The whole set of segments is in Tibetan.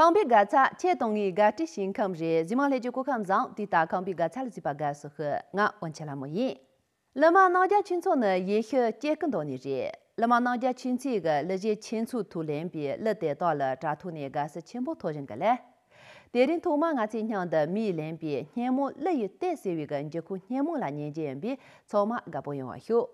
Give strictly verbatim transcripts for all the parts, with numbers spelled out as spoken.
ཁམས་པའི་དགའ་ཚལ་ཁྱེད་གཏོང་ངེས་དགའ་སྤྲོའི་ཞིང་ཁམས་རེད། གཟིགས་མང་ལྷན་རྒྱས་སྐུ་ཁམས་བཟང་། དེ་ལྟར་ཁམས་པའི་དགའ་ཚལ་ལ་གཟིགས་པ་དགའ་བསུ་ཞུ། ང་དབོན་ཆེན་ལྷ་མོ་ཡིན། ཀླུ་མ་རྣམ་རྒྱལ་ཁྱུང་མཚོ་ནི་ཡེ་ཤུ་སྐྱེ་རྒུ་མདོ་ནས་རེད། ཀླུ་མ་རྣམ་རྒྱལ་ཁྱུང་མཚོས་ཀྱི་གླུ་གཞས་ཁྱུང་མཚོའི་ཐོག་ལེན་པའི་གླུ་དེ་དག་ལ་དྲ་ཐོག་ནས་དགའ་བསུ་ཆེན་པོ་ཐོབ་བཞིན་གི་ལས། དེ་རིང་ཐོག་མར་ང་ཚོས་སྙིང་འདི་མིས་ལེན་པའི་སྙན་མོ་གླུ་ཡི་གཏེར་ཟེར་བའི་གི་འགྱུར་ཁུག་སྙན་མོ་ལ་ཉན་རྒྱུ་ཡིན་པས་ཚང་མ་དགའ་པོ་ཡོང་བ་ཞུ།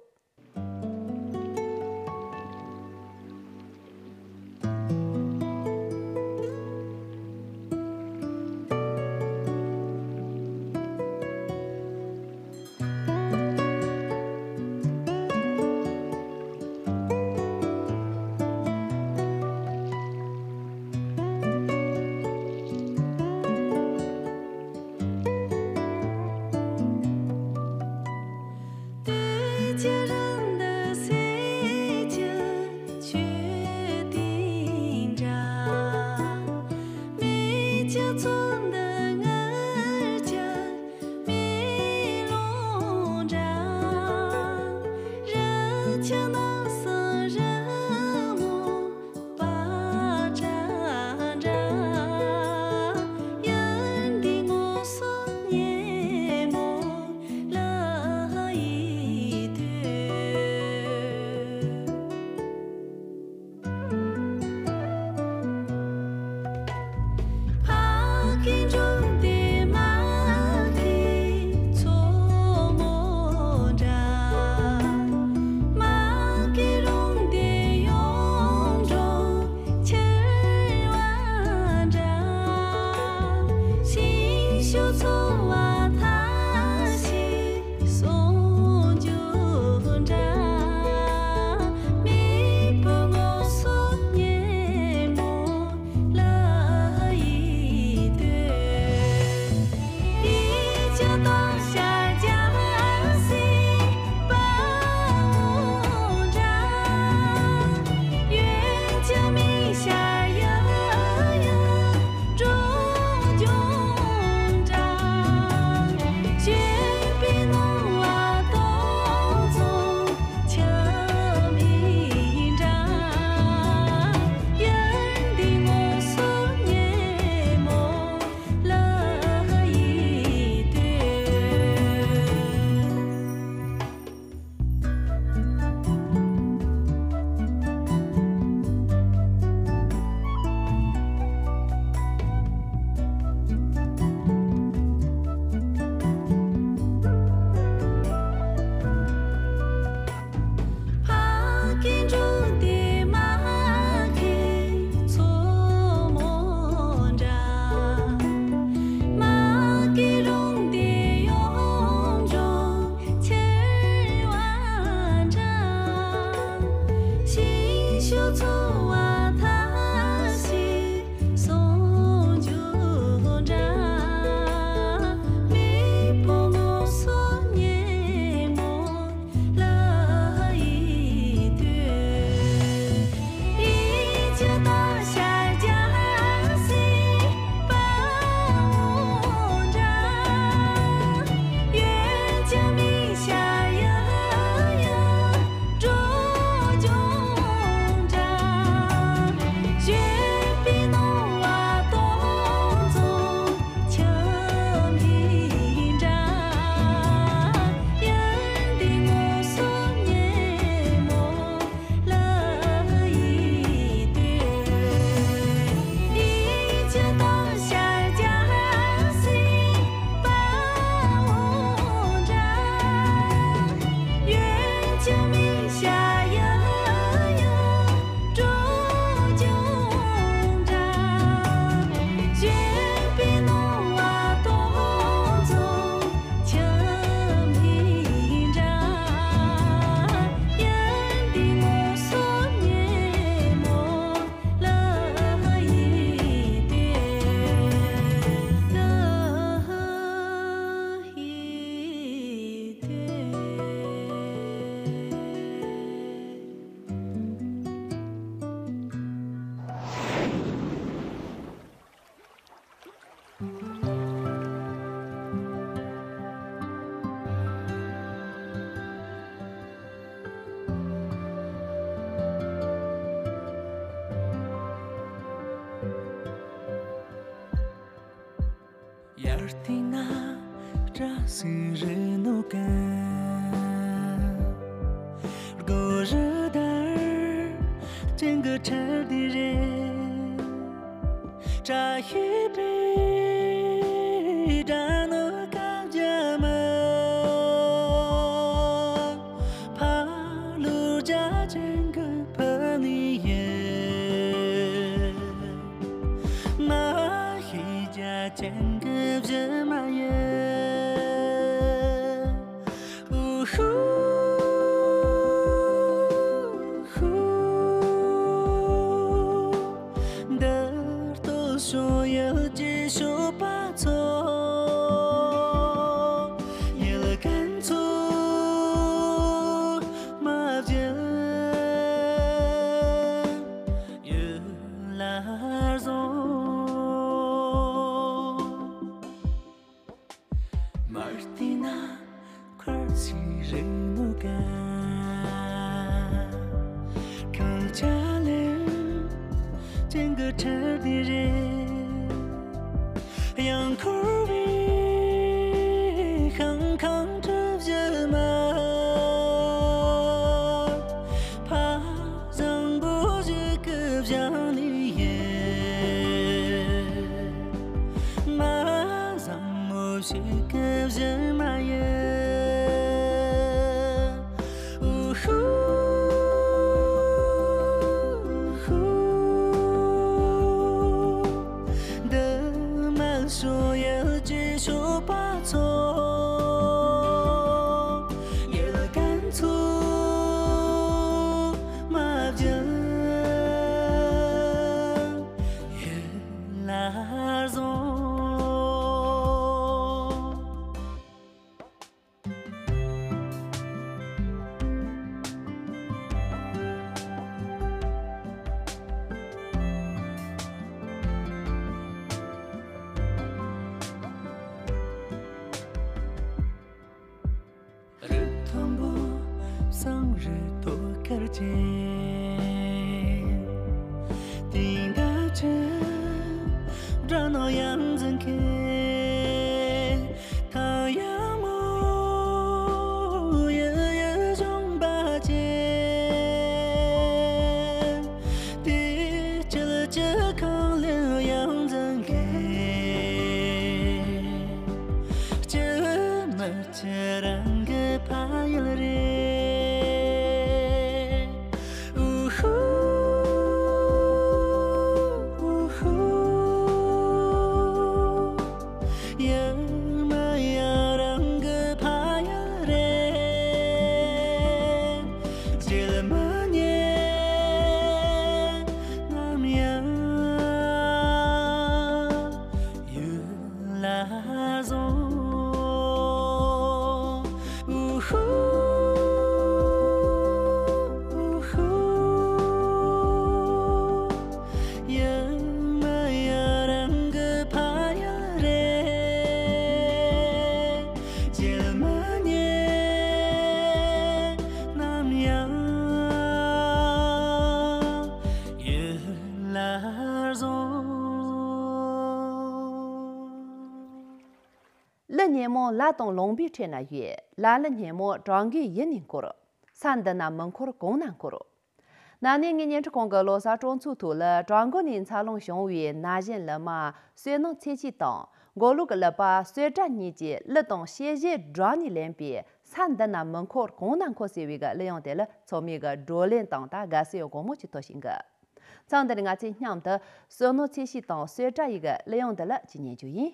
བསྟན་ན་བཀྲ་ཤིས་རེ་ནོ་ག་སྒོ་རུ་དར་ཅན་གི་ཁྲིར་དེ་རེད། བཀྲ་ཤིས་པའི་སྒྲ་ནི་ག་བརྒྱ་མ། ཕ་ལུ་རྒྱ་ཅན་གི་ཕ་ནི་ཡེ། མ་ཤི་རྒྱ་ཅན་གི་བཞི་མ་ཡེ། ཨུ་ཧུ་ཧུ། འདིར་ལྟོས་ཤོག་ཡུལ་གྱི་ཞོགས་པ་ཚོ། ཡུལ་ཀུན་ཚོ་མ་བརྗེད། ཡུལ་ལ་བཟང་། མར་ཏི་ན་ཁར་སི་རེ་ནུ་ག་ཁང་ཆ་ལེ་ཅན་གི་ཁྲིར་དེ་རེད། ཡང་འཁོར་བའི་ཤང་ཁང་གྲུ་བཞི་མ། ཕ་བཟང་པོ་ཞིག་གི་བཞག་ནི་ཡིན། མ་བཟང་མོ་ཞིག་གི་བཞི་མ་ཡིན། ཨུ་ཧུ་ཧུ། འདི་མ་ཤོ་ཡལ་གྱི་ཤོ་པ་ཚོ། ཡལ་གན་ཚོ་མ་བརྒྱབ། ཡུལ་ལ་བཟང་། རི་མཐོན་པོ་བསང་རི་ཐོག་ཁར་ཅན། དེང་འདབ་ཆུ་སྦྲ་ནག་ཡང་འཛིན་མཁན། ཐང་ཡང་མོ་ཡ་ཡ་གཞོང་པ་ཅན། དེ་ཅི་ལ་ཅི་ཁང་ལ་ཡང་འཛིན་མཁན། ཅི་མ་ཅི་རང་གི་ཕ་ཡུལ་རེད། ཨུ་ཧུ་ཨུ་ཧུ། ཡ་མ་ཡ་རང་གི་ཕ་ཡུལ་རེད། བརྗེད་མི་ཉན་ནམ་ཡང་། ཡུལ་ལ་བཟང་། ཨུ་ཧུ་ཨུ་ཧུ། ཡ་མ་ཡ་རང་གི་ཕ་ཡུལ་རེད། བརྗེད་མི་ཉན་ནམ་ཡང་། ཡུལ་ལ་བཟང་། གླུ་སྙན་མོ་ལ་དང་ལུང་པའི་ཁྲོད་ན་ཡོད། ལ་གླུ་སྙན་མོ་བྲང་གི་ཡུལ་ནས་འཁོར། ས་འདི་ན་མི་འཁོར་གོང་ན་འཁོར། ན་ནིང་ངའི་བརྙན་འཕྲིན་ཁང་གི་ལོ་གསར་སྤྲོ་ཚོགས་ཐོག་ལ་བྲག་འགོ་ནས་འཚར་ལོངས་བྱུང་བའི་ན་གཞོན་གླུ་མ་བསོད་ནམས་ཚེ་སྐྱིད་དང་མགོ་ལོག་གི་གླུ་པ་བསོད་སྒྲ་གཉིས་ཀྱིས་གླུ་དང་དཔྱད་གཞིའི་སྒྲ་གཉིས་ལེན་པའི་ས་འདི་ན་མི་འཁོར་གོང་ན་འཁོར་ཟེར་བའི་གི་གླུ་དབྱངས་དེ་ལ་ཚོགས་མིའི་གི་བགྲོ་གླེང་དང་ད་དགའ་བསུ་ཡང་གོང་མོ་ཅིག་ཐོབ་བཞིན་གི། མཚམས་འདིར་ང་ཚོས་མཉམ་དུ་བསོད་ནམས་ཚེ་སྐྱིད་དང་བསོད་སྒྲ་ཡི་གི་གླུ་དབྱངས་འདི་ལ་ཅིག་ཉན་རྒྱུ་ཡིན།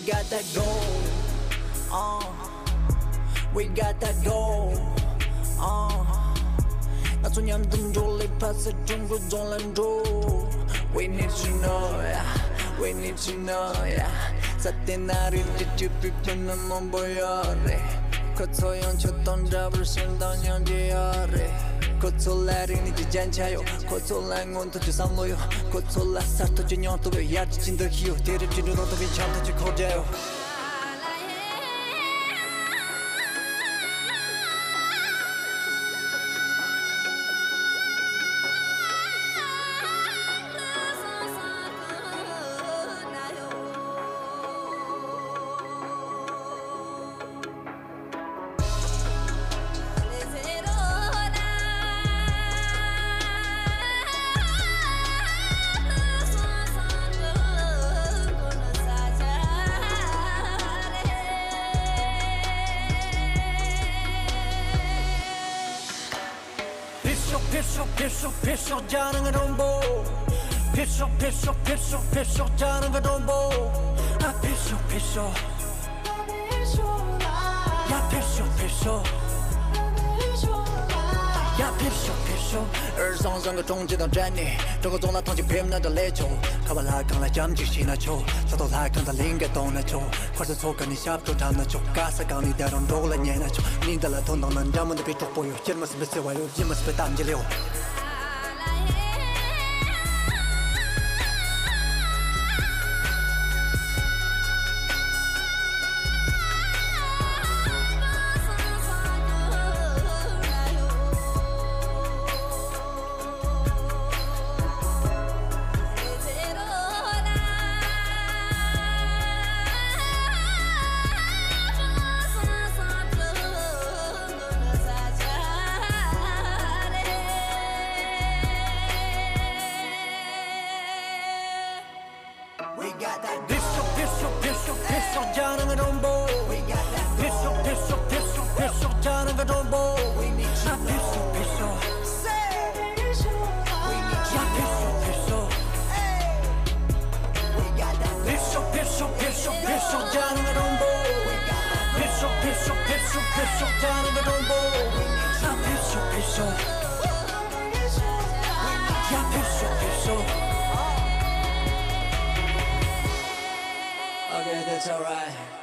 Got that gold, uh, we got that gold, uh, ང་ཚོ་མཉམ་དུ་འགྲོ་ལེ་ཕ་སི་ཀྲུང་གོ་རྫོང་ལ་འགྲོ། We need to know, yeah, we need to know, yeah. ས་དེ་ན་རི་ཏི་ཏི་པི་པི་ན་མང་པོ་ཡོད་རེད། ཁོ་ཚོ་ཡང་ཁྱོད་དང་འདྲ་བར་སེམས་དང་མཉམ་གྱི་ཡོད་རེད། ཁོ་ཚོ་ལ་རིག་གནས་ཀྱི་རྒྱན་ཆ་ཡོད། ཁོ་ཚོ་ལ་མངོན་མཐོ་གི་བསམ་བློ་ཡོད། ཁོ་ཚོ་ལ་གསར་གཏོད་ཀྱི་སྙིང་སྟོབས་ཡོད། ཡར་རྒྱས་ཀྱི་འདུ་ཤེས་ཡོད། དེ་རིགས་ཀྱི་འགྲོ་སྟངས་དང་བའི་འཆམ་མཐུན་གྱི་འཁོར་རྒྱ་ཡོད། ཕེབས་ཤོག་ཕེབས་ཤོག་ཕེབས་ཤོག་ཕེབས་ཤོག་རྒྱ་ནག་མགྲོན་པོ། ཕེབས་ཤོག་ཕེབས་ཤོག་ཕེབས་ཤོག་ཕེབས་ཤོག་རྒྱ་ནག་མགྲོན་པོ། ཨ་ཕེབས་ཤོག་ཕེབས་ཤོག་ཡ་ཕེབས་ཤོག་ཕེབས་ཤོག་ཡ་ཕེབས་ཤོག་ཕེབས་ཤོག་ཨེ་བཟང་བཟང་གི་གྲོང་ཁྱེར་དང་འདྲ་ནས། གྲོགས་ཚོང་ལ་ཐང་ཅིག་ཕེབས་ན་འདྲ་ལས་ཆོག་ཁ་བ་ལྷ་ཁང་ལ་སྐྱབས་འཇུག་ཞིག་ན་ཆོག་ས་ཐོག་ལྷ་ཁང་དང་ལིང་ག་གཏོང་ན་ཆོག་འཁོར་ས་ཚོགས་ཁ་ནས་ཞབས་བྲོ་འཁྲབ་ན་ཆོག་ག་ས་གང་ནས་བསྡད་རུང་འབྲོག་ལ་ཉལ་ན་ཆོག་མི་འདི་ལ་དོན་དང་ན་འདྲ་མི་འདི་པའི་གྲོགས་པོ་ཡོད། སྐྱེར་མ་སྲིད་པའི་བརྩེ་བ་ཡོད། ཡིད་མ་སྲིད་པའི་གཏམ་གྱི་ལེའུ། ཕེབས་ཤོག་ཕེབས་ཤོག་ཕེབས་ཤོག་ཕེབས་ཤོག་རྒྱ་ནག་མགྲོན་པོ། ཕེབས་ཤོག་ཕེབས་ཤོག་ཕེབས་ཤོག་ཕེབས་ཤོག་རྒྱ་ནག་མགྲོན་པོ། ཕེབས་ཤོག་ཕེབས་ཤོག་ཡ་ཕེབས་ཤོག་ཕེབས་ཤོག་ཕེབས་ཤོག་ཕེབས་ཤོག་ཕེབས་ཤོག་རྒྱ་ནག་མགྲོན་པོ། ཕེབས་ཤོག་ཕེབས་ཤོག་ཕེབས་ཤོག་ཕེབས་ཤོག་རྒྱ་ནག་མགྲོན་པོ། ཡ་ཕེབས་ཤོག་ཕེབས་ཤོག་ཡ་ཕེབས་ཤོག་ཕེབས་ཤོག Okay, that's alright.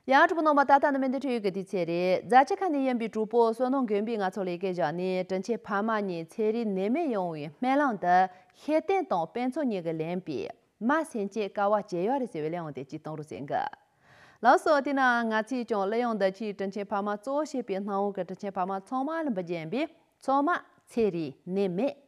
ཡང་གྲོགས་པོ་རྣམ་པ། ད་ལྟ་ནི་མི་འདི་འཕྲོད་ཡུལ་གྱི་དུས་ཚོད་རེད། རྫ་ཆུ་ཁ་ནས་ཡིན་པའི་གྲོགས་པོ་བསོད་ནམས་དགེ་འཕེལ་ང་ཚོ་ལ་སྐད་བཞག་ནས། དྲིན་ཆེན་ཕ་མ་གཉིས་ཚེ་རིང་ནད་མེད་ཡོང་བའི་སྨོན་ལམ་དུ། ཤེས་ལྡན་དང་དཔེ་མཚོན་གཉིས་ཀྱིས་ལེན་པའི། མ་སེམས་ཅན་དཀའ་བ་སྤྱད་ཡོད་རེད་ཟེར་བའི་གླུ་དབྱངས་དེ་ཅིག་གཏོང་རོགས་ཟེར་གི། ལགས་སོ། དེ་ན་ང་ཚོས་ཀྱང་གླུ་དབྱངས་འདི་ཆེས་དྲིན་ཆེན་ཕ་མ་གཙོ་བོ་བྱས་པའི་སྣང་བ་གི་དྲིན་ཆེན་ཕ་མ་ཚང་མ་ལ་འབུལ་རྒྱུ་ཡིན་པས། ཚང་མ་ཚེ་རིང་ནད་མེད།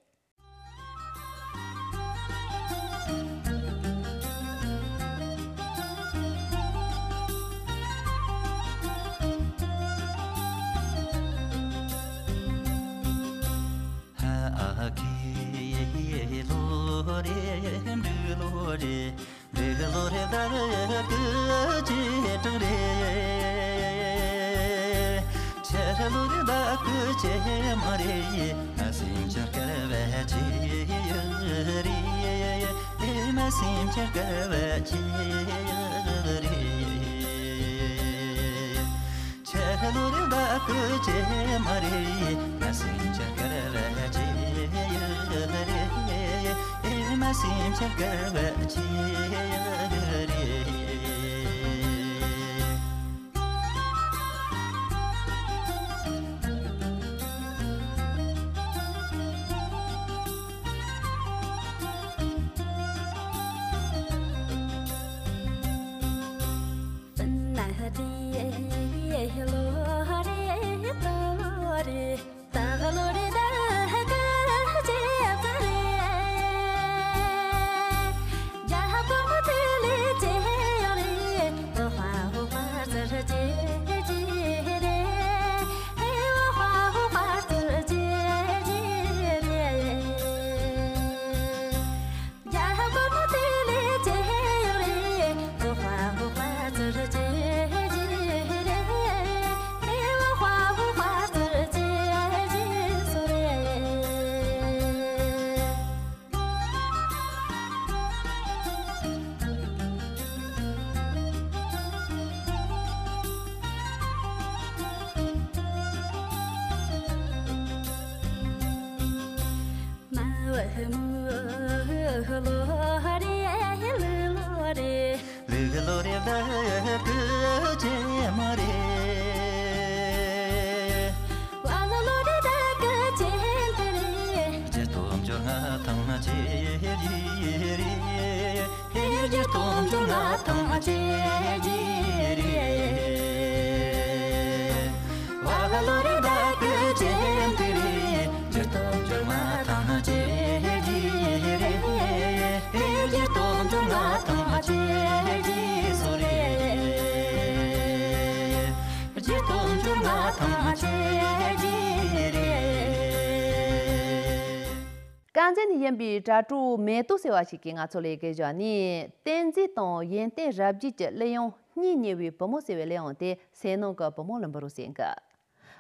དཀར་མཛེས་ནས་ཡིན་པའི་དྲ་གྲོགས་མེ་ཏོག་ཟེར་བ་ཞིག་གིས་ང་ཚོ་ལ་སྐད་བཞག་ནས། བསྟན་འཛིན་དང་ཡོན་ཏན་རབ་རྒྱས་ཀྱི་གླུ་དབྱངས་སྙིང་ཉེ་བའི་བུ་མོ་ཟེར་བའི་གླུ་དབྱངས་དེ་སེམས་ནང་གི་བུ་མོ་ལ་འབུལ་རོགས་ཟེར་གི།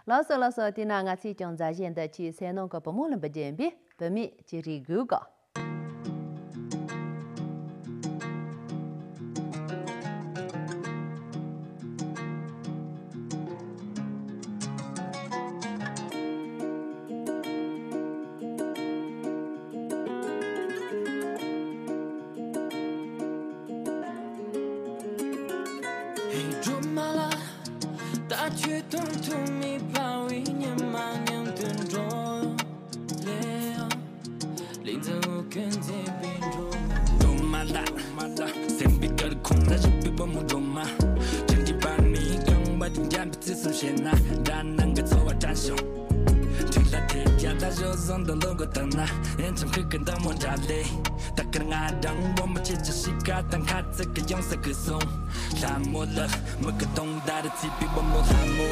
ལགས་སོ་ལགས་སོ། དེས་ན་ང་ཚོས་ཀྱང་མཛའ་གཞས་འདི་ཆེས་སེམས་ནང་གི་བུ་མོ་ལ་འབུལ་རྒྱུ་ཡིན་པས། བུད་མེད་ཅིག་རེད་དགོས་གི། སྒྲོལ་མ་ལ། ད་ཁྱོད་དང་ཐུག་མེད་པ་བའི་ཉི་མ་མཉམ་དུ་འགྲོ་ལེ། ལི་ཛ་འུ་ཀུན་མཛེས་པའི་འགྲོ། སྒྲོལ་མ་ལ། སེམས་པའི་སྒར་ཁོང་ན་བཞུགས་པའི་བུ་མོ་སྒྲོལ་མ། ཅི་འདྲའི་བར་མི་རྐང་པ་དུ་འགྲམ་པའི་བརྩེ་སེམས་བཤད་ན། དགྲ་ནང་གི་ཚོར་བ་དྲན་བྱུང་། དྲིན་ལ་དེ་རྒྱ་ལ་བཞོ་བཟང་དུ་ལོ་གོ་དང་ན། ཡིན་ཙམ་ཁུག་གི་འདང་མོ་འདྲ་ལེ། ད་ཀར་ང་དང་བུ་མོ་ཁྱེད་ཀྱི་གཤིས་ཀ་དང་ཁ་ཚིག་གི་ཡང་ས་གི་སོང་། ལྷ་མོ་ལགས་མིག་གི་དུང་ཟླ་རུ་བརྩིས་པའི་བུ་མོ་ལྷ་མོ།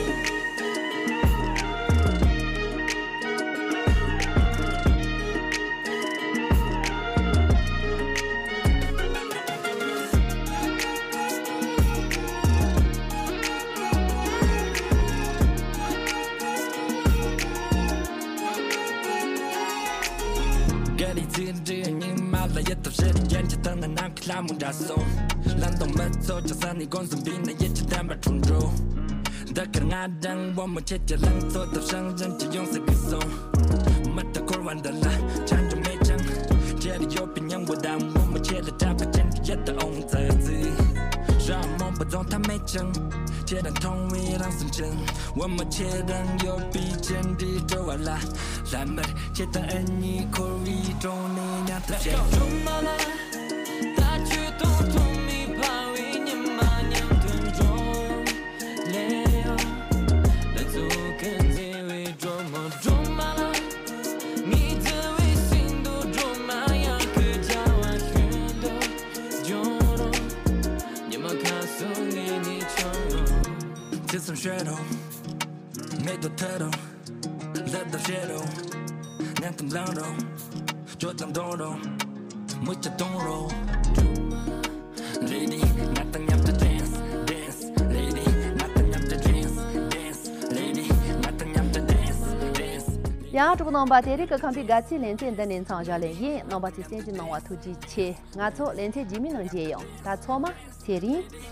ག་རེ་ཚིག་འདྲི་སྙིང་མ་ལ་ཡ་ཐབས་ཤེས་རྒྱན་གྱི་སྟེང་ན་ནམ་མཁའི་ལྷ་མོ་འདྲ་སོང་། ལམ་དང་མི་ཚོགས་ཀྱི་ས་ནས་དགོན་གསུམ་པའི་ན་ཡིད་ཀྱི་བསྟན་པ་འཁྲུག་འགྲོ། འདི་གར་ང་དང་བུ་མོ་ཁྱེད་ཀྱི་ལང་ཚོ་དང་ཤིང་གཞོན་གྱི་ཡོང་ས་གི་སོང་། མི་ལྟ་འཁོར་བ་འདི་ལ་ཆ་འཇོག་མེད་ཅིང་། ཁྱེད་ཡོད་པའི་སྙིང་པོ་དང་བུ་མོ་ཁྱེད་ལ་གྲགས་པ་ཅན་གྱི་ཡིད་དུ་འོང་ཙི་ཙི། རང་མང་པོ་རྫོང་ཐབས་མེད་ཅིང་། ཁྱེད་དང་མཐོང་བའི་རང་སེམས་ཅན། འོ་མ་ཁྱེད་དང་ཡོད་པའི་ཅན་འདྲི་སྤྲོ་བ་ལ། ལྷ་མར་ཁྱེད་དང་ཨ་མྱེས་འཁོར་བའི་གྲོང་ནས་མཉམ་དུ་བཤད། སྒྲོལ་མ་ལ། ད་ཁྱོད་དང་ཐོག་མའི་འཕར་བའི་ཉི་མ་མཉམ་དུ་འགྲོ། ལེ་ཡོ། ལ་ཚུགས་ཀྱི་མཛེས་པའི་སྒྲོལ་མ། སྒྲོལ་མ་ལ། ངའི་བརྩེ་བའི་སེམས་དུ་སྒྲོལ་མ་ཡང་ཁྱོད་བྱ་བ་ཤིན་ཏུ་འཇོན་རུང་། ཉི་མ་ཁ་སང་ལས་ནས་ཆོག་རུང་། ཚེ་སྲོག་ཤོར་རུང་། མེ་ཏོག་ཐར་རུང་། ལྷ་དང་བཤད་རུང་། ངན་དང་བླངས་རུང་། སྐྱོ་དང་གདུང་རུང་། མུ་ཆ་གཏོང་རུང་། Lady ང་དང་མཉམ་དུ་dance dance Lady ང་དང་མཉམ་དུ་dance dance Lady ང་དང་མཉམ་དུ་dance dance། ཡང་གྲོགས་རྣམ་པ། དེ་རིང་གི་ཁམས་པའི་དགའ་ཚལ་ལེ་ཚན་འདི་ནས་མཚམས་བཞག་ལེ་ཡིན། རྣམ་པ་ཚོས་གསན་གཟིགས་གནང་བ་ཐུགས་རྗེ་ཆེ། ང་ཚོ་ལེ་ཚན་རྗེས་མའི་ནང་མཇལ་ཡོང་། ད་ཚང་མ་ཚེ་རིང་།